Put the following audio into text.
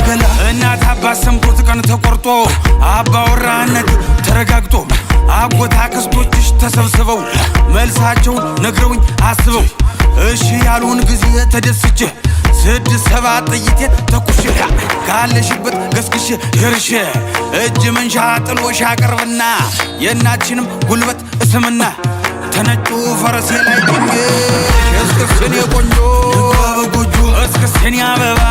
ገላ። እናት አባት ሰምቶት ቀን ተቆርጦ፣ አባወራነት ተረጋግጦ፣ አጎት አክስቶችሽ ተሰብስበው መልሳቸውን ነግረውኝ አስበው እሺ ያሉን ጊዜ ተደስቼ ስድስት ሰባት ጥይቴን ተኩሼ ካለሽበት ገስግሼ ደርሼ እጅ መንሻ ጥሎሽ አቀርብና የእናትሽንም ጉልበት እስምና ተነጩ ፈረሴ ላይ ጭኜሽ እስክስን የቆንጆ በጎጆ እስክስን አበባ።